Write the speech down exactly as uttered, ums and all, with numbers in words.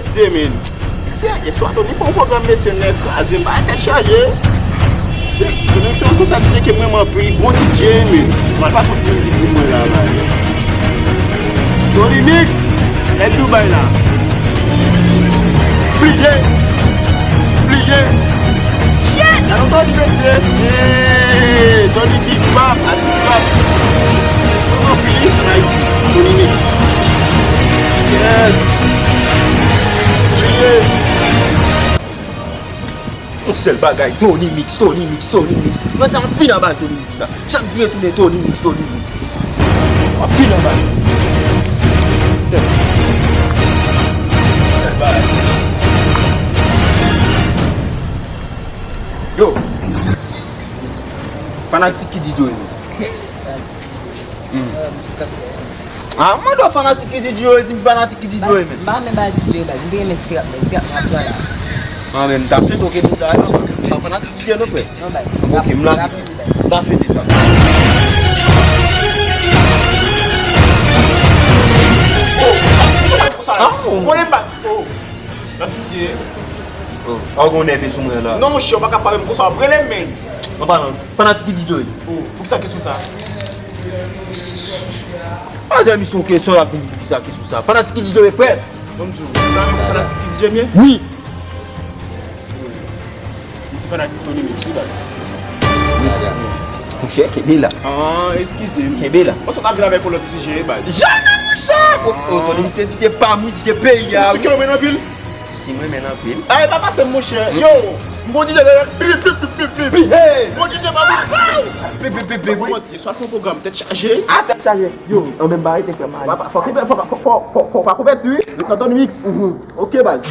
Se, men. Se, yèswa, Tony fè yon pwogram, mesye, nèg kraze m, bay tèt chaje. Se, Tony Mix se yon sòsyal D J ke m renmen anpil, li bon D J, men. M al pase yon ti mizik pou mwen la, bay. Tony Mix, nèg Dubai la. Pliye. Pliye. Shit, gade yon Tony, mesye. Hey, Tony Big Pap, atis pap. Atis pap anpil, wi, ann Ayiti. Tony Mix. Yeah. Pliye. Yon sèl bagay, Tony Mix, Tony Mix, Tony Mix. Jodi a m ap fin anba Tony Mix la. Chak vire tounen Tony Mix, Tony Mix. M ap fin anba. Tèt. Sèl bagay. Yo. Fanatik ki D J yo ye menm? Hmm. Ah, m mande w fanatik ki D J yo ye, di m fanatik ki D J yo ye menm. M pa menm ba D J yo, baz. M te renmen ti rap, men ti rap nan pran la. Ah, men m t ap swete w ke nou ta, pa fanatik D J nou, frè. Non, baz. Ok, m la. M ta swete sa. Oh, sa, sa, sa, sa. Ah, oh. Konnen m, baz. Oh. Gad misye. Oh, a w gen nève sou mwen la. Non, monchè, w pa ka frape m konsa, w ap rele m, men. An palan, fanatik ki D J yo ye? Oh, poukisa kesyon sa? Manzè, misye yon kesyon, l ap vin di poukisa kesyon sa. Fanatik ki D J yo ye, frè? Ban m di w, ou fanatik ki D J m ye? Wi. M se fanatik Tony Mix, wi, baz. Mix. Monchè, kenbe la. Ah, eskize m. Kenbe la. Mwen sot ap vin avèk yon lòt sijè, baz. Jamè, monchè! O, o, Tony Mix se D J pa m, wi, D J peyi a, wi. Ou si ke w renmen l anpil? Si m renmen l anpil. Ay, pa pase m, monchè. Yo, m gon D J lè pli, pli, pli, pli, pli, pli. Hey! M gon D J pa m. Pli, pli, pli, pli, wi. Mwen pa manti, swa fè yon pwogram, tèt chaje. A, tèt chaje. Yo. An menm bagay te fè mal. Fò, fò, fò, fò, fò pa konvèti, wi. Nan Tony Mix. Ok, baz.